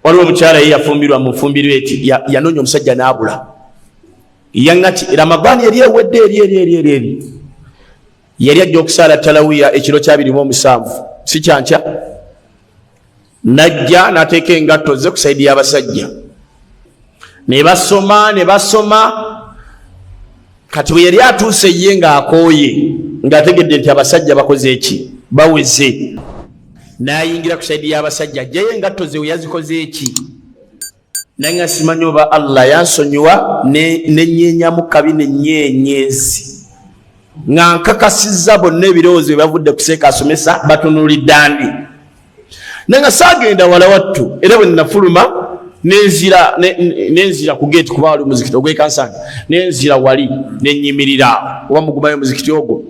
Waliwo omukyala ye yafumbirwa mu nfumbirwa eti, yanoonya omusajja n'abula. Yaŋŋati Ramadaani eri ewedde eri eri eri eri eri yali ajja okusaala talawiya ekiro kya 27, si kyankya, najja n'ateeka engatto ze ku side y'abasajja ne basoma ne basoma. Kati bwe yali atuuse ye ng'akooye, ng'ategedde nti abasajja bakoze eki, baweze, n'ayingira ku side y'abasajja, ajjayo engatto ze we yazikoze eki. Naye nga simanyi oba Allah yansonyiwa, nenyenyamu kabi nenyenyezi nga nkakasizza bonna ebirowoozo bye bavudde kuseeka asomesa batunulidde andi. Naye nga saagenda wala wattu, era bwe nafuluma nenzira ku geeti, kuba wali omuzikiti ogwekansanga, nenzira wali nenyimirira oba mugumayo omuzikiti ogwo.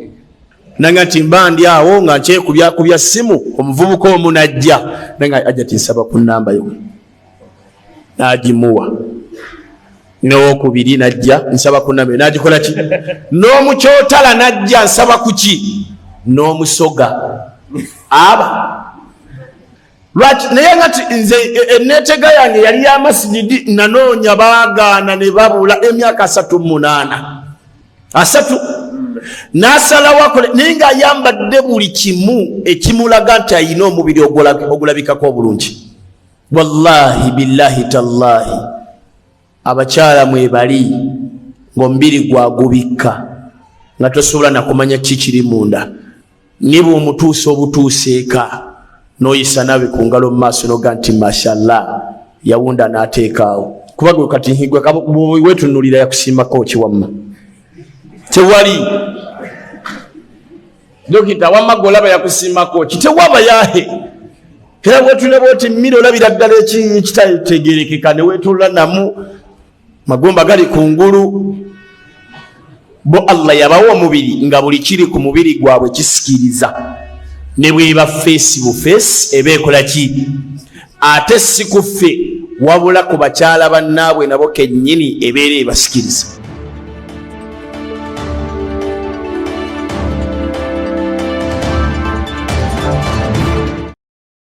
Nanga nti mba ndi awo nga nkyekubyakubya simu, omuvubuka omu najja, nanga ajja ti, "Nsaba ku nnamba yo." N'agimuwa. Nowokubiri najja, "Nsaba ku nnamba yo." N'agikola ki? N'omukyotala najja, "Nsaba ku ki?" N'omusoga aba lwaki? Naye nga ti nze eneetega yange yali ya masigidi, nanoonya baagaana ne babula emyaka 38 asatu. N'asalawo akole, naye ng'ayambadde buli kimu ekimulaga nti ayina omubiri ogulabikako obulungi. Wallahi billahi tallahi, abakyala mwebali ng'omubiri gwagubikka nga tosobola nakumanya ki kiri munda. Ne bw'omutuusa obutuusa eka n'oyisa naawe ku ngalo mu maaso noga nti mashallah, yawunda n'ateekaawo. Kuba gwe kati gwe weetunulira yakusiimako ki? Wamma tewali dokita, wamma gwe olaba yakusiimako ki? Tewaba yahe. Era bwetune bwoti mmire olabira ddala ekitategerekeka ne weetulula namu magumba gali kungulu. Bo Allah yabawa omubiri nga buli kiri ku mubiri gwabwe kisikiriza, ne bweba face bu face eba ekola ki. Ate si ku ffe, wabula ku bakyala bannaabwe nabo kennyini ebeera ebasikiriza.